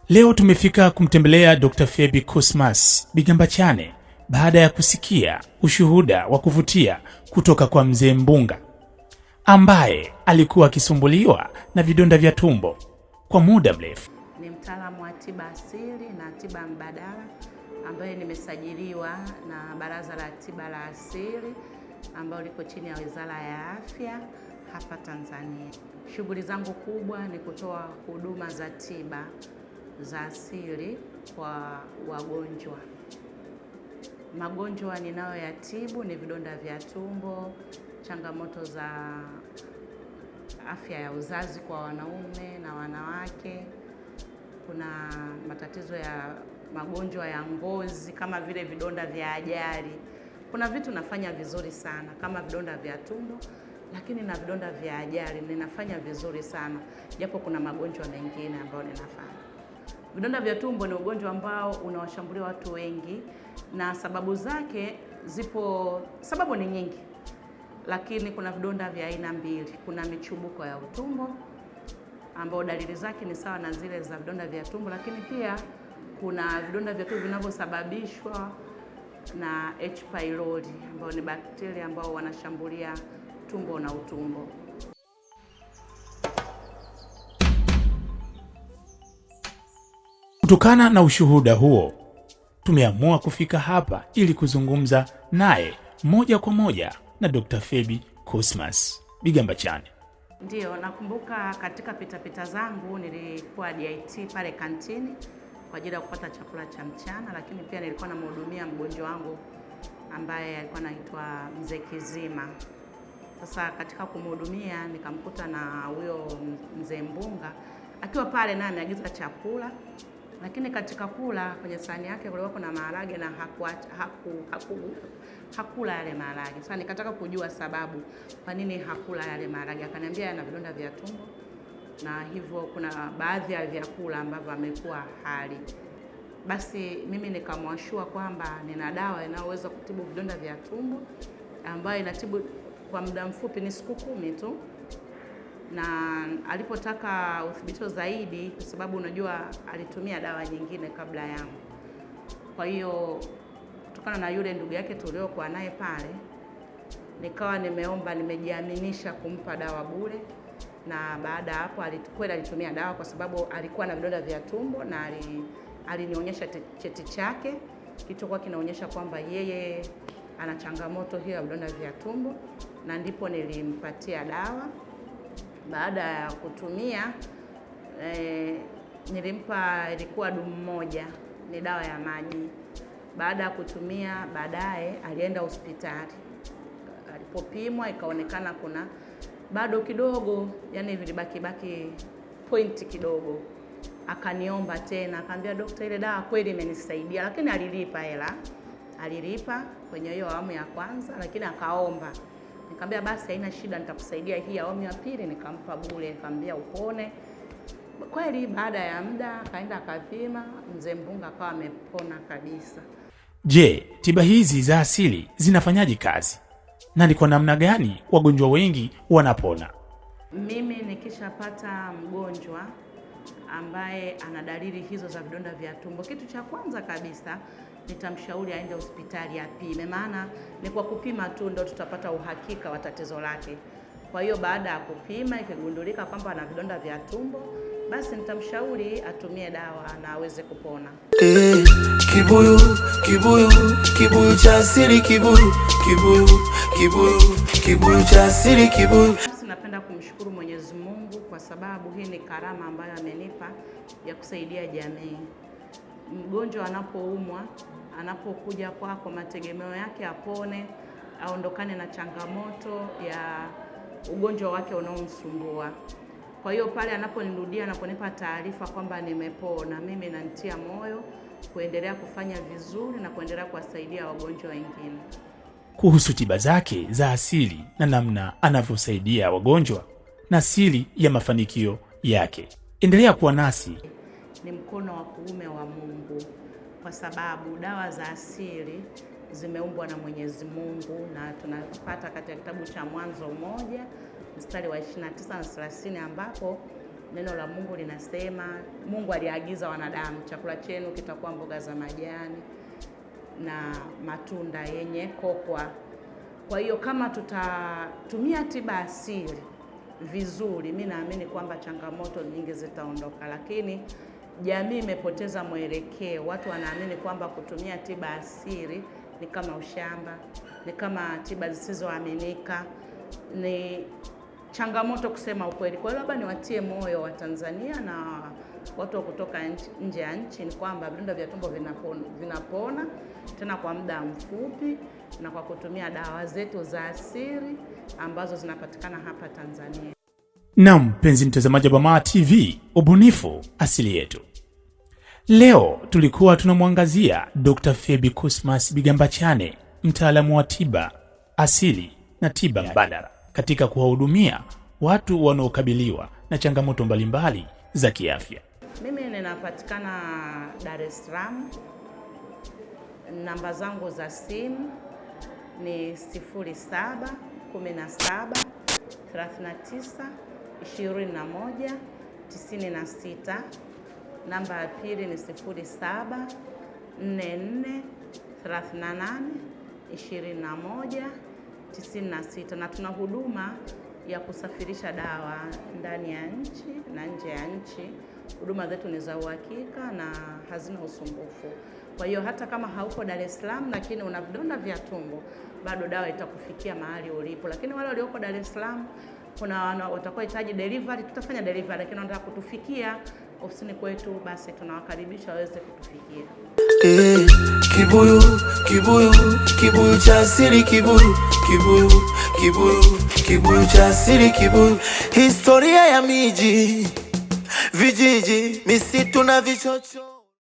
Leo tumefika kumtembelea Dr. Febi Cosmas Bigambachane baada ya kusikia ushuhuda wa kuvutia kutoka kwa mzee Mbunga ambaye alikuwa akisumbuliwa na vidonda vya tumbo kwa muda mrefu. Ni mtaalamu wa tiba asili na tiba mbadala ambaye nimesajiliwa na Baraza la Tiba la Asili ambayo liko chini ya Wizara ya Afya hapa Tanzania. Shughuli zangu kubwa ni kutoa huduma za tiba za asili kwa wagonjwa. Magonjwa ninayoyatibu ni vidonda vya tumbo, changamoto za afya ya uzazi kwa wanaume na wanawake, kuna matatizo ya magonjwa ya ngozi kama vile vidonda vya ajali. Kuna vitu nafanya vizuri sana kama vidonda vya tumbo, lakini na vidonda vya ajali ninafanya vizuri sana, japo kuna magonjwa mengine ambayo ninafanya. Vidonda vya tumbo ni ugonjwa ambao unawashambulia watu wengi, na sababu zake zipo, sababu ni nyingi, lakini kuna vidonda vya aina mbili. Kuna michubuko ya utumbo ambao dalili zake ni sawa na zile za vidonda vya tumbo, lakini pia kuna vidonda vya tumbo vinavyosababishwa na H pylori ambao ni bakteria ambao wanashambulia tumbo na utumbo. Kutokana na ushuhuda huo, tumeamua kufika hapa ili kuzungumza naye moja kwa moja na Dr. Febi Cosmas Bigambachane. Ndiyo, nakumbuka katika pitapita zangu nilikuwa DIT pale kantini kwa ajili ya kupata chakula cha mchana, lakini pia nilikuwa namhudumia mgonjwa wangu ambaye alikuwa anaitwa Mzee Kizima. Sasa katika kumhudumia nikamkuta na huyo Mzee Mbunga akiwa pale naye ameagiza chakula, lakini katika kula kwenye sahani yake kulikuwa kuna maharage na hakula yale maharage. Sasa nikataka kujua sababu kwa nini hakula yale maharage. Akaniambia ana vidonda vya tumbo na hivyo kuna baadhi ya vyakula ambavyo amekuwa hali. Basi mimi nikamwashua kwamba nina dawa inayoweza kutibu vidonda vya tumbo ambayo inatibu kwa muda mfupi, ni siku 10 tu. Na alipotaka uthibitisho zaidi, kwa sababu unajua alitumia dawa nyingine kabla yangu, kwa hiyo kutokana na yule ndugu yake tuliokuwa naye pale, nikawa nimeomba, nimejiaminisha kumpa dawa bure. Na baada ya hapo kweli alitumia dawa kwa sababu alikuwa na vidonda vya tumbo, na alinionyesha cheti chake kilichokuwa kinaonyesha kwamba yeye ana changamoto hiyo ya vidonda vya tumbo, na ndipo nilimpatia dawa. Baada ya kutumia nilimpa, ilikuwa dumu moja, ni dawa ya maji. Baada ya kutumia, baadaye alienda hospitali. Alipopimwa ikaonekana kuna bado kidogo, yani vilibaki baki point kidogo. Akaniomba tena, akaambia daktari, ile dawa kweli imenisaidia, lakini alilipa hela, alilipa kwenye hiyo awamu ya kwanza, lakini akaomba. Nikamwambia basi haina shida, nitakusaidia hii awamu ya pili. Nikampa bure, nikamwambia upone. Kweli baada ya muda akaenda akapima, Mzee Mbunga akawa amepona kabisa. Je, tiba hizi za asili zinafanyaje kazi na ni kwa namna gani wagonjwa wengi wanapona? Mimi nikishapata mgonjwa ambaye ana dalili hizo za vidonda vya tumbo, kitu cha kwanza kabisa nitamshauri aende hospitali apime, maana ni kwa kupima tu ndo tutapata uhakika wa tatizo lake. Kwa hiyo baada ya kupima ikigundulika kwamba ana vidonda vya tumbo, basi nitamshauri atumie dawa na aweze kupona. Kibuyu, kibuyu, kibuyu cha asili, kibuyu, kibuyu, kibuyu, kibuyu cha asili, kibuyu. Basi napenda kumshukuru Mwenyezi Mungu kwa sababu hii ni karama ambayo amenipa ya kusaidia jamii. Mgonjwa anapoumwa, anapokuja kwako, mategemeo yake apone, aondokane na changamoto ya ugonjwa wake unaomsumbua. Kwa hiyo pale anaponirudia, anaponipa taarifa kwamba nimepona, mimi inanitia moyo kuendelea kufanya vizuri na kuendelea kuwasaidia wagonjwa wengine. Kuhusu tiba zake za asili na namna anavyosaidia wagonjwa na siri ya mafanikio yake, endelea kuwa nasi. Ni mkono wa kuume wa Mungu, kwa sababu dawa za asili zimeumbwa na Mwenyezi Mungu, na tunapata katika kitabu cha Mwanzo 1 mstari wa 29 na 30 ambapo Neno la Mungu linasema, Mungu aliagiza wanadamu, chakula chenu kitakuwa mboga za majani na matunda yenye kokwa. Kwa hiyo kama tutatumia tiba asili vizuri, mi naamini kwamba changamoto nyingi zitaondoka, lakini jamii imepoteza mwelekeo. Watu wanaamini kwamba kutumia tiba asili ni kama ushamba, ni kama tiba zisizoaminika, ni changamoto kusema ukweli. Kwa hiyo labda niwatie moyo wa Tanzania na watu wa kutoka nje ya nchi ni kwamba vidonda vya tumbo vinapona tena kwa muda mfupi na kwa kutumia dawa zetu za asili ambazo zinapatikana hapa Tanzania. Naam, mpenzi mtazamaji wa Bamaa TV, ubunifu asili yetu. Leo tulikuwa tunamwangazia Dr. Febi Cosmas Bigambachane, mtaalamu wa tiba asili na tiba mbadala katika kuwahudumia watu wanaokabiliwa na changamoto mbalimbali za kiafya. Mimi ninapatikana Dar es Salaam. Namba zangu za simu ni 07 17 39 21 96. Namba ya pili ni 07 44 38 21 96, na tuna huduma ya kusafirisha dawa ndani ya nchi na nje ya nchi. Huduma zetu ni za uhakika na hazina usumbufu. Kwa hiyo hata kama hauko Dar es Salaam lakini una vidonda vya tumbo, bado dawa itakufikia mahali ulipo. Lakini wale walioko Dar es Salaam kuna watakaohitaji delivery, tutafanya delivery, lakini wanataka kutufikia ofisini kwetu, basi tunawakaribisha waweze kutufikia. Kibuyu, kibuyu, kibuyu cha asili, kibuyu, kibuyu, kibuyu, kibuyu cha asili, kibuyu. Historia ya miji, vijiji, misitu na vichochoro.